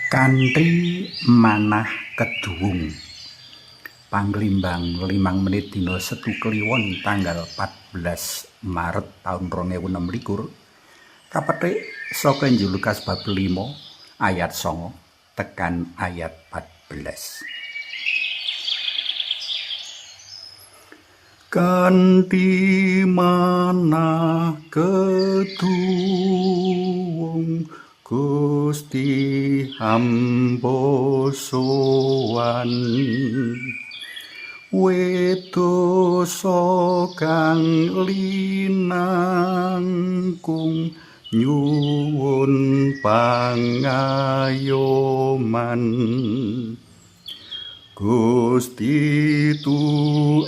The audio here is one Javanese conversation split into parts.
Kanthi manah keduwung Panglimbang 5 menit dina Setu Kliwon tanggal 14 Maret taun 2026 kapetik saka Injil Lukas bab 5 ayat 9 tekan ayat 14. Kanthi manah keduwung Gusti hamba sowan, wedosa kang linangkung nyuwun pangayoman. Gusti tu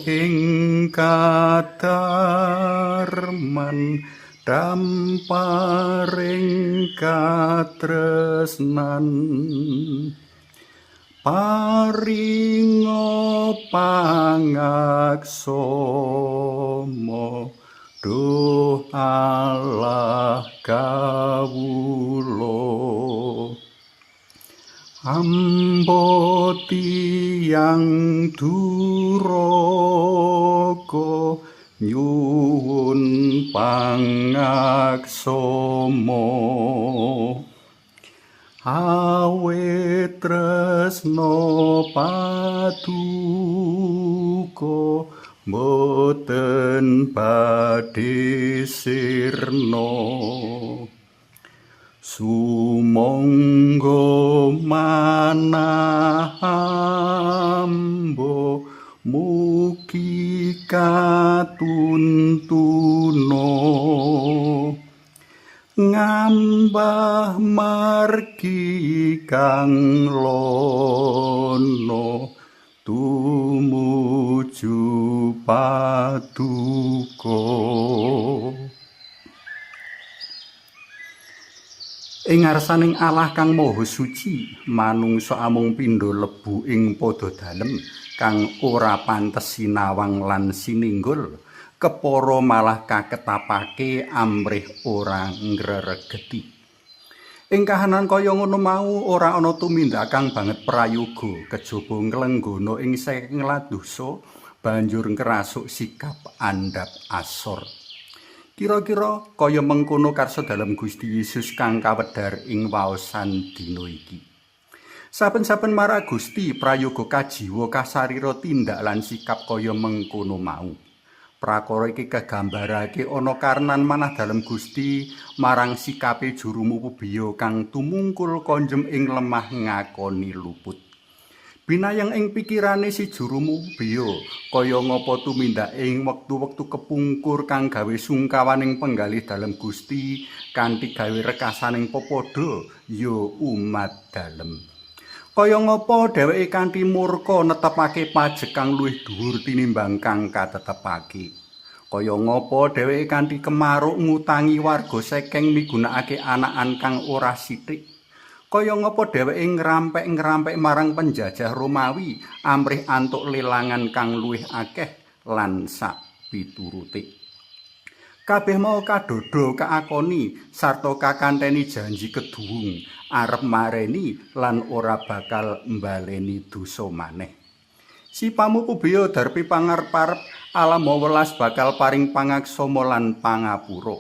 ing kadarman damparing katresnan, paringa pangaksama duh Allah kawula. Hamba tiyang duraka nyuwun pangaksama, awit tresna paduka boten badhe sirna. Sumangga manah hamba mugi katuntuna, ngambah margi kang lana tumuju paduka. Ing ngarsaning Allah kang Maha Suci, manungsa amung pindha lebu ing pada dalem kang ora pantes sinawang lan sininggul, kepara malah kaketapake amrih ora ngreregeti. Ing kahanan kaya ngono mau ora ana tumindak kang banget prayoga kejaba nglenggana ing saking ladosa banjur ngrasuk sikap andhap asor. Kira-kira kaya mengkono karsa dalem Gusti Yesus kang kawedhar ing waosan dina iki. Saben-saben marang Gusti prayoga kajiwa kasarira tindak lan sikap kaya mengkono mau. Prakara iki kagambarake ana karenan manah dalem Gusti marang sikape juru mupubiya kang tumungkul konjem ing lemah ngakoni luput. Binayang ing pikirane si juru mupubiya kaya ngapa tumindak ing wektu-wektu kepungkur kang gawe sungkawaning penggalih dalem Gusti kanthi gawe rekasaning pepadha ya umat dalem. Kaya ngapa dheweke kanthi murka netepake pajek kang luwih dhuwur tinimbang kang katetepake. Kaya ngapa dheweke kanthi kemaruk ngutangi warga sekeng migunakake anakan kang ora sithik. Kaya ngapa dheweke ngrampek-ngrampek marang penjajah Romawi amrih antuk lelangan kang luwih akeh lan sak piturute. Kabeh mau kadhodha kaakoni sarta kakanteni janji keduwung arep mareni lan ora bakal mbaleni dosa maneh. Si pamupubiya darpi pangarep-arep Allah Maha Welas bakal paring pangaksama lan pangapura.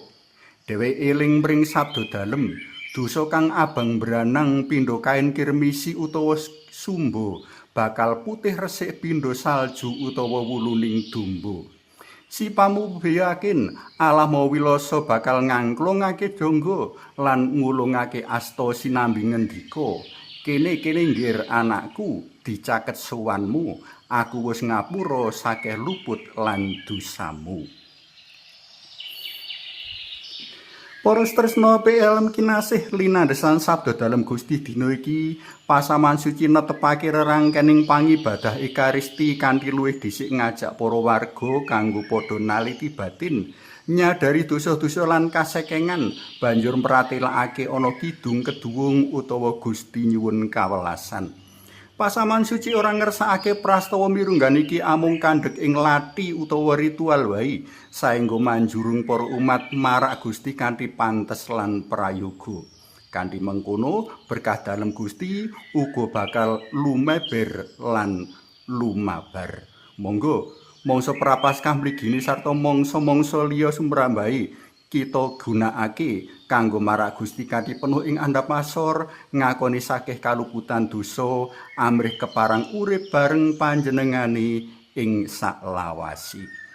Dheweke eling mring sabda dalem, dosa kang abang branang pindha kain kirmisi utawa sumba bakal putih resik pindha salju utawa wuluning domba. Si pamupubiya yakin Allah Maha Wilasa bakal ngangklungake jangga lan ngulungake asta sinambi ngendika, kene-kene nggir anakku, dicaket sowanmu, aku wis ngapura sakeh luput lan dosamu. Para tresna PLM kinasih linandesan sabda dalem Gusti dina iki, pasaman suci netepake rerangkening pangibadah Ekaristi kanthi luwih dhisik ngajak para warga kanggo padha naliti batin, nyadari dosa-dosa lan kasekengan, banjur mratelakake ana kidung keduwung utawa Gusti nyuwun kawelasan. Pasaman suci ora ngersakake prastawa mirunggan iki amung kandhek ing lathi utawa ritual wae, saengga manjurung para umat marak Gusti kanthi pantes lan prayoga. Kanthi mengkono berkah dalem Gusti uga bakal lumeber lan lumabar. Monggo mangsa Prapaskah mligine sarta mangsa-mangsa liya sumrambahe kita gunakake kanggo marak Gusti kanthi penuh ing andhap asor, ngakoni sakeh kaluputan dosa amrih keparang urip bareng panjenengane ing saklawase.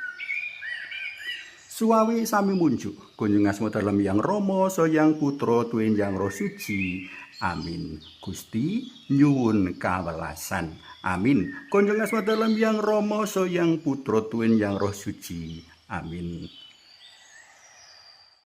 Suwawi sami munjuk kunjung asma dalem Yang Rama Sang Putra tuwin Yang Roh Suci. Amin. Gusti nyuwun kawelasan. Amin. Kunjung asma dalem Yang Rama Sang Putra tuwin Yang Roh Suci. Amin.